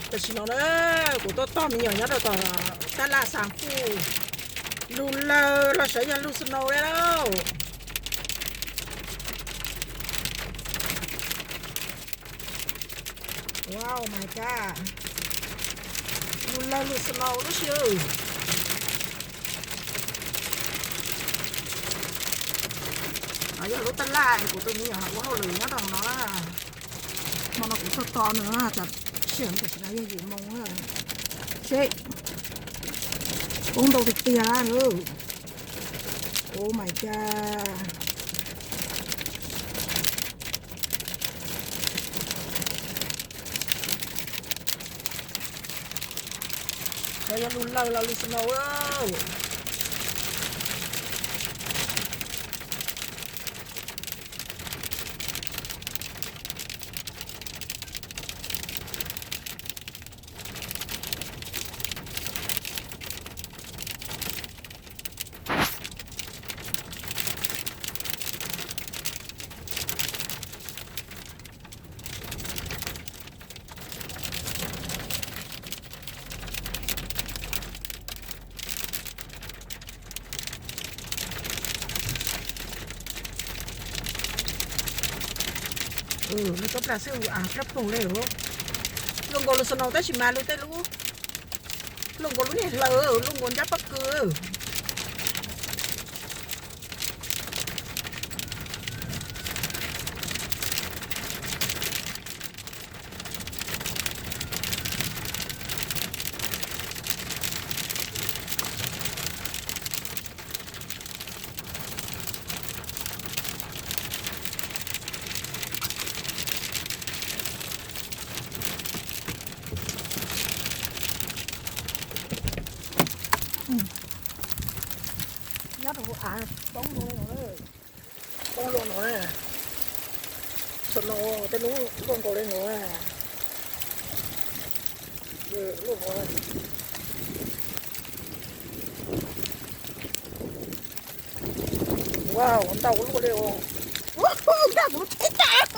Tam sim no na, kuv tuaj tos me nyuam nyob rau tom tab laj Xas Fuj. Lug lawg los xyov yog lug snow li lauj. Wow, my God. Lug lawg lug snow lub si. Yog lub tab laj kuv tus me nyuam ua hauj lwm nyob rau hauv no na. Hmo no kuv tuaj tos nws, tsam sim tam sim no yog yim moo na. Seb, poob ntau tiag tiag na. Oh my God. Xyov yog lug lawg los lug snow. Lub tub plag xwb, av plab ploog li. Luaj nkaus lub snow tab sis mas luaj tej lub, luaj nkaus lub niag hlaws, luaj nkaus nrab pob kws. Nyob rau hauv av poob luaj li no, poob luaj no na. Snow tej lub luaj nkaus li no. Wow, ntau luaj li os. Nkag kuv teb tas.